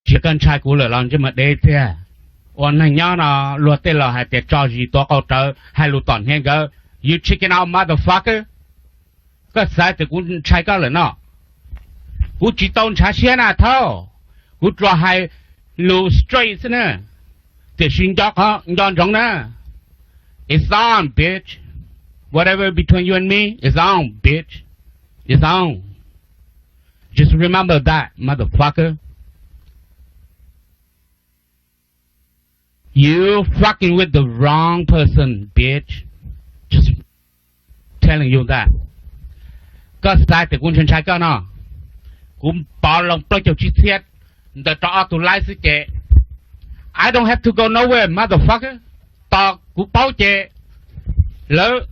Tsis koj ntshai kuv lawm los ntsej muag dev tiag. Ua neeg nyob no luag tej laus hais tias tso zis tuav qau rawv hais lus tom hniav nkawd. You chicken out motherfucker. Koj xav tias kuv ntshai koj lawm no? Kuv tsis tau ntshav siab na thaub. Kuv tsuas hais lus straight xwb na. Tiam sis nco ntsoov na, it's on, bitch. Whatever between you and me, it's on, bitch. It's on. Just remember that, motherfucker. You fucking with the wrong person, bitch. Just telling you that. Koj xav tias kuv ntshai ntshai koj no? Kuv pov loo plaub caug tsib txhiab ntawm rau ob tug laib xwb ces I don't have to go nowhere, motherfucker. Tos kuv paub ces lawv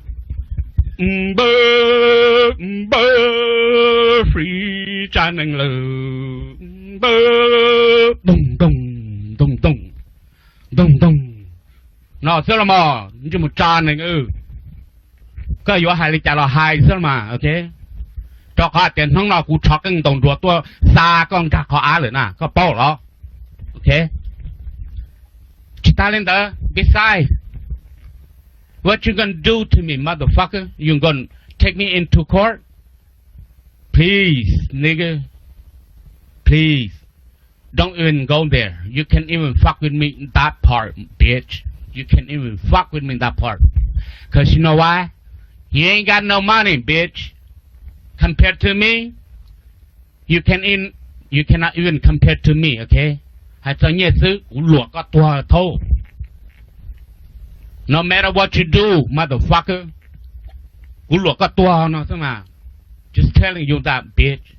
npawg npawg free tsa neeg lawm, npawg doog doog doog doog doog doog no xwb los mas ntsej muag tsa neeg. Koj yuav hais li cas los hais xwb los mas, ok. Rau qhov hais tias hnub no kuv rho qeej ntaus nruas tuaj xa koj nkag qhov av lawm na, koj paub los? Ok. Tsis tas li ntawd, besides, what you gonna do to me, motherfucker? You gonna take me into court? Please, nigga. Please. Don't even go there. You can't even fuck with me that part, bitch. You can't even fuck with me that part. Cause you know why? You ain't got no money, bitch. Compared to me, you can in, you cannot even compare to me, okay? Hais txog nyiaj xwb kuv luam koj tuag thaub. No matter what you do, motherfucker, kuv luam koj tuag no xwb mas. Just telling you that, bitch.